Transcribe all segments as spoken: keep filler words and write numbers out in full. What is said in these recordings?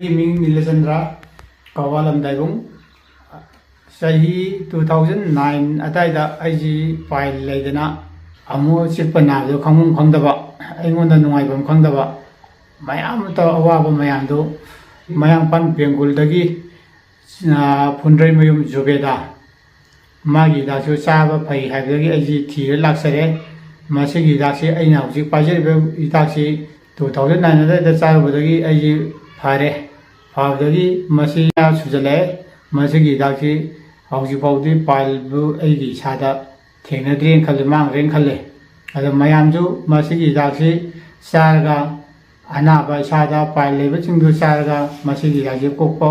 ꯑꯩꯒꯤ ꯃꯤꯡ ꯅꯤꯂꯆꯟꯗ꯭ꯔ, ꯀꯋꯥ ꯂꯝꯗꯥꯏꯕꯨꯡ꯫ ꯆꯍꯤ two thousand nine ꯑꯗꯥꯏꯗ ꯑꯩꯁꯤ ꯄꯥꯏꯜ ꯂꯩꯗꯅ ꯑꯃꯨꯛ ꯆꯤꯛꯄ ꯅꯥꯕꯗꯣ ꯈꯪꯐꯝ ꯈꯪꯗꯕ, ꯑꯩꯉꯣꯟꯗ ꯅꯨꯡꯉꯥꯏꯐꯝ ꯈꯪꯗꯕ, ꯃꯌꯥꯝ ꯑꯃ ꯇꯧꯔ ꯑꯋꯥꯕ ꯃꯌꯥꯝꯗꯨ ꯃꯌꯥꯡꯐꯥꯟ ꯕꯦꯡꯒꯨꯜꯗꯒꯤ, ꯑ, ꯐꯨꯟꯗ꯭ꯔꯩꯃꯌꯨꯝ ꯖꯨꯕꯦꯗꯥ, ꯃꯥꯒꯤ ꯍꯤꯗꯥꯛꯁꯨ ꯆꯥꯕ ꯐꯩ ꯍꯥꯏꯕꯗꯒꯤ ꯑꯩꯁꯤ ꯊꯤꯔ ꯂꯥꯛꯆꯔꯦ꯫ ꯃꯁꯤꯒꯤ ꯍꯤꯗꯥꯛꯁꯤ ꯑꯩꯅ ꯍꯧꯖꯤꯛ ꯄꯥꯏꯖꯔꯤꯕ ꯍꯤꯗꯥꯛꯁꯤ two thousand nine ꯑꯗꯨꯋꯥꯏꯗ ꯆꯥꯔꯨꯕꯗꯒꯤ ꯑꯩꯁꯤ ꯐꯔꯦ꯫ ꯐꯕꯗꯒꯤ ꯃꯁꯤ ꯁꯨꯖꯜꯂꯛꯑꯦ꯫ ꯃꯁꯤꯒꯤ ꯍꯤꯗꯥꯛꯁꯤ ꯍꯧꯖꯤꯛ ꯐꯥꯎꯗꯤ ꯄꯥꯏꯜꯕꯨ ꯑꯩꯒꯤ ꯏꯁꯥꯗ ꯊꯦꯡꯅꯗ꯭ꯔꯦꯅ ꯈꯜꯂꯦ, ꯃꯥꯡꯈ꯭ꯔꯦꯅ ꯈꯜꯂꯦ꯫ ꯑꯗꯣ ꯃꯌꯥꯝꯁꯨ ꯃꯁꯤꯒꯤ ꯍꯤꯗꯥꯛꯁꯤ ꯆꯥꯔꯒ ꯑꯅꯥꯕ ꯏꯁꯥꯗ ꯄꯥꯏꯜ ꯂꯩꯕꯁꯤꯡꯗꯨ ꯆꯥꯔꯒ ꯃꯁꯤꯒꯤ ꯍꯤꯗꯥꯛꯁꯤ ꯀꯣꯛꯄ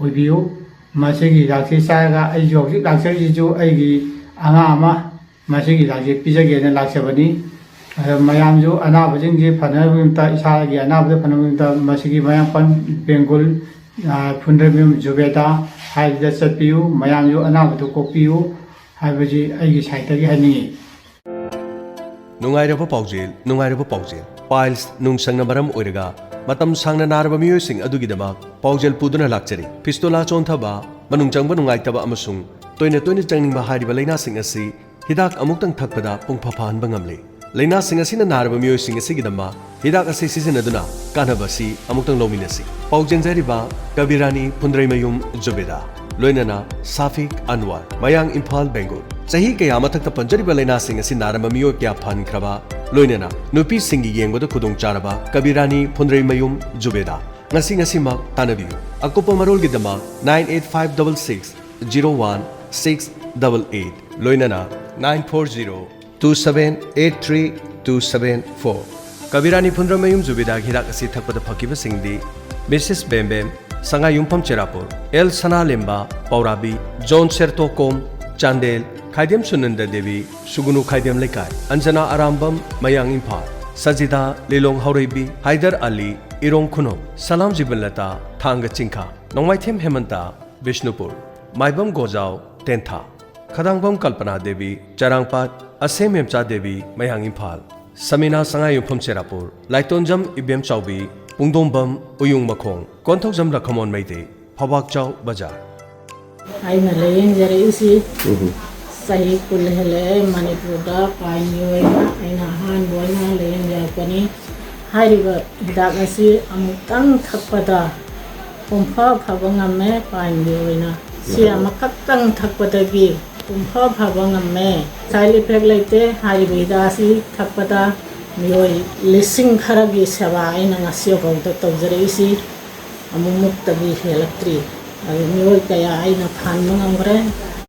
ꯑꯣꯏꯕꯤꯌꯨ꯫ ꯃꯁꯤꯒꯤ ꯍꯤꯗꯥꯛꯁꯤ ꯆꯥꯔꯒ ꯑꯩꯁꯨ ꯍꯧꯖꯤꯛ ꯂꯥꯛꯆꯔꯤꯁꯤꯁꯨ ꯑꯩꯒꯤ ꯑꯉꯥꯡ ꯑꯃ ꯃꯁꯤꯒꯤ ꯍꯤꯗꯥꯛꯁꯤ ꯄꯤꯖꯒꯦꯅ ꯂꯥꯛꯆꯕꯅꯤ꯫ ꯑꯗ ꯃꯌꯥꯝꯁꯨ ꯑꯅꯥꯕꯁꯤꯡꯁꯤ ꯐꯅꯕꯒꯤꯗꯃꯛꯇ, ꯏꯁꯥꯒꯤ ꯑꯅꯥꯕꯗ ꯐꯅꯕꯒꯤꯗꯃꯛꯇ ꯃꯁꯤꯒꯤ ꯃꯌꯥꯡꯐꯥꯟ ꯕꯦꯡꯒꯨꯜ, ꯑ, ꯐꯨꯟꯗ꯭ꯔꯩꯃꯌꯨꯝ ꯖꯨꯕꯦꯗꯥ ꯍꯥꯏꯕꯗ ꯆꯠꯄꯤꯌꯨ꯫ ꯃꯌꯥꯝꯁꯨ ꯑꯅꯥꯕꯗꯨ ꯀꯣꯛꯄꯤꯌꯨ ꯍꯥꯏꯕꯁꯤ ꯑꯩꯒꯤ ꯁꯥꯏꯠꯇꯒꯤ ꯍꯥꯏꯅꯤꯡꯏ꯫ ꯅꯨꯡꯉꯥꯏꯔꯕ ꯄꯥꯎꯖꯦꯜ, ꯅꯨꯡꯉꯥꯏꯔꯕ ꯄꯥꯎꯖꯦꯜ꯫ ꯄꯥꯏꯜꯁ ꯅꯨꯡꯁꯪꯅ ꯃꯔꯝ ꯑꯣꯏꯔꯒ ꯃꯇꯝ ꯁꯥꯡꯅ ꯅꯥꯔꯕ ꯃꯤꯑꯣꯏꯁꯤꯡ ꯑꯗꯨꯒꯤꯗꯃꯛ ꯄꯥꯎꯖꯦꯜ ꯄꯨꯗꯨꯅ ꯂꯥꯛꯆꯔꯤ꯫ ꯐꯤꯁꯇꯣꯂꯥ ꯆꯣꯟꯊꯕ, ꯃꯅꯨꯡ ꯆꯪꯕ ꯅꯨꯡꯉꯥꯏꯇꯕ ꯑꯃꯁꯨꯡ ꯇꯣꯏꯅ ꯇꯣꯏꯅ ꯆꯪꯅꯤꯡꯕ ꯍꯥꯏꯔꯤꯕ ꯂꯥꯏꯅꯥꯁꯤꯡ ꯑꯁꯤ ꯍꯤꯗꯥꯛ ꯑꯃꯨꯛꯇꯪ ꯊꯛꯄꯗ ꯄꯨꯡꯐ ꯐꯍꯟꯕ ꯉꯝꯂꯦ꯫ ꯂꯥꯏꯅꯥꯁꯤꯡ ꯑꯁꯤꯅ ꯅꯥꯔꯕ ꯃꯤꯑꯣꯏꯁꯤꯡ ꯑꯁꯤꯒꯤꯗꯃꯛ ꯍꯤꯗꯥꯛ ꯑꯁꯤ ꯁꯤꯖꯤꯟꯅꯗꯨꯅ ꯀꯥꯟꯅꯕ ꯑꯁꯤ ꯑꯃꯨꯛꯇꯪ ꯂꯧꯃꯤꯟꯅꯁꯤ꯫ ꯄꯥꯎ ꯆꯦꯟꯖꯔꯤꯕ ꯀꯕꯤꯔꯥꯅꯤ ꯐꯨꯟꯗ꯭ꯔꯩꯃꯌꯨꯝ ꯖꯨꯕꯦꯗꯥ, ꯂꯣꯏꯅꯅ ꯁꯥꯐꯤꯛ ꯑꯟꯋꯥꯔ, ꯃꯌꯥꯡ ꯏꯝꯐꯥꯜ ꯕꯦꯡꯒꯨꯜ꯫ ꯆꯍꯤ ꯀꯌꯥ ꯃꯊꯛꯇ ꯄꯟꯖꯔꯤꯕ ꯂꯥꯏꯅꯥꯁꯤꯡ ꯑꯁꯤ ꯅꯥꯔꯝꯕ ꯃꯤꯑꯣꯏ ꯀꯌꯥ ꯐꯍꯟꯈ꯭ꯔꯕ, ꯂꯣꯏꯅꯅ ꯅꯨꯄꯤꯁꯤꯡꯒꯤ ꯌꯦꯡꯕꯗ ꯈꯨꯗꯣꯡꯆꯥꯔꯕ ꯀꯕꯤꯔꯥꯅꯤ ꯐꯨꯟꯗ꯭ꯔꯩꯃꯌꯨꯝ ꯖꯨꯕꯦꯗꯥ꯫ ꯉꯁꯤ ꯉꯁꯤꯃꯛ ꯇꯥꯟꯅꯕꯤꯌꯨ꯫ ꯑꯀꯨꯞꯄ ꯃꯔꯣꯜꯒꯤꯗꯃꯛ nine eight five double six zero one six double eight, ꯂꯣꯏꯅꯅ nine four zero two seven eight three two seven four꯫ ꯀꯕꯤꯔꯥꯅꯤ ꯐꯨꯟꯗ꯭ꯔꯩꯃꯌꯨꯝ ꯖꯨꯕꯦꯗꯥꯒꯤ ꯍꯤꯗꯥꯛ ꯑꯁꯤ ꯊꯛꯄꯗ ꯐꯈꯤꯕꯁꯤꯡꯗꯤ ꯃꯤꯁꯦꯁ ꯕꯦꯝꯕꯦꯝ, ꯁꯉꯥꯏꯌꯨꯝꯐꯝ ꯆꯦꯔꯥꯄꯨꯔ, ꯑꯦꯜ ꯁꯅꯥꯂꯦꯝꯕ, ꯄꯥꯎꯔꯥꯕꯤ, ꯖꯣꯟ ꯁꯦꯔꯇꯣꯀꯣꯝ, ꯆꯥꯟꯗꯦꯜ, ꯈꯥꯏꯗꯦꯝ ꯁꯨꯅꯟꯗ ꯗꯦꯕꯤ, ꯁꯨꯒꯨꯅꯨ ꯈꯥꯏꯗꯦꯝ ꯂꯩꯀꯥꯏ, ꯑꯟꯖꯅꯥ ꯑꯔꯥꯝꯕꯝ, ꯃꯌꯥꯡ ꯏꯝꯐꯥꯜ, ꯁꯖꯤꯗꯥ, ꯂꯤꯂꯣꯡ ꯍꯧꯔꯩꯕꯤ, ꯍꯥꯏꯗꯔ ꯑꯂꯤ, ꯏꯔꯣꯡ ꯈꯨꯅꯧ, ꯁꯂꯥꯝ ꯖꯤꯕꯟꯂꯇꯥ, ꯊꯥꯡꯒ ꯆꯤꯡꯈꯥ, ꯅꯣꯡꯃꯥꯏꯊꯦꯝ ꯍꯦꯃꯟꯇ, ꯕꯤꯁꯅꯨꯄꯨꯔ, ꯃꯥꯏꯕꯝ ꯒꯣꯖꯥꯎ, ꯇꯦꯟꯊꯥ, ꯈꯗꯥꯡꯕꯝ ꯀꯜꯄꯅꯥ ꯗꯦꯕꯤ, ꯆꯔꯥꯡꯄꯥꯠ, ꯑꯁꯦꯝ ꯃꯦꯝꯆꯥ ꯗꯦꯕꯤ, ꯃꯌꯥꯡ ꯏꯝꯐꯥꯜ, ꯁꯃꯤꯅꯥ ꯁꯉꯥꯏꯌꯨꯝꯐꯝ ꯆꯦꯔꯥꯄꯨꯔ, ꯂꯥꯏꯇꯣꯟꯖꯝ ꯏꯕꯦꯝꯆꯥꯎꯕꯤ, ꯄꯨꯡꯗꯣꯝꯕꯝ ꯎꯌꯨꯡ ꯃꯈꯣꯡ, ꯀꯣꯟꯊꯧꯖꯝ ꯂꯈꯃꯣꯟ ꯃꯩꯇꯩ, ꯐꯧꯕꯥꯛꯆꯥꯎ ꯕꯖꯥꯔ꯫ ꯑꯩꯅ ꯂꯥꯌꯦꯡꯖꯔꯛꯏꯁꯤ ꯆꯍꯤ ꯀꯨꯟ ꯍꯦꯜꯂꯛꯑꯦ ꯃꯅꯤꯄꯨꯔꯗ ꯄꯥꯏꯟꯒꯤ ꯑꯣꯏꯅ ꯑꯩꯅ ꯑꯍꯥꯟꯕ ꯑꯣꯏꯅ ꯂꯥꯌꯦꯡꯖꯔꯛꯄꯅꯤ꯫ ꯍꯥꯏꯔꯤꯕ ꯍꯤꯗꯥꯛ ꯑꯁꯤ ꯑꯃꯨꯛꯇꯪ ꯊꯛꯄꯗ ꯄꯨꯡꯐ ꯐꯕ ꯉꯝꯃꯦ ꯄꯥꯏꯟꯒꯤ ꯑꯣꯏꯅ꯫ ꯁꯤ ꯑꯃꯈꯛꯇꯪ ꯊꯛꯄꯗꯒꯤ ꯄꯨꯡꯐ ꯐꯕ ꯉꯝꯃꯦ꯫ Side effect ꯂꯩꯇꯦ꯫ ꯍꯥꯏꯔꯤꯕ ꯍꯤꯗꯥꯛ ꯑꯁꯤ ꯊꯛꯄꯗ ꯃꯤꯑꯣꯏ ꯂꯤꯁꯤꯡ ꯈꯔꯒꯤ ꯁꯦꯕꯥ ꯑꯩꯅ ꯉꯁꯤ ꯐꯥꯎꯗ ꯇꯧꯖꯔꯛꯏꯁꯤ ꯑꯃꯨꯛꯃꯨꯛꯇꯒꯤ ꯍꯦꯜꯂꯛꯇ꯭ꯔꯤ꯫ ꯑꯗꯨ ꯃꯤꯑꯣꯏ ꯀꯌꯥ ꯑꯩꯅ ꯐꯍꯟꯕ ꯉꯝꯈ꯭ꯔꯦ꯫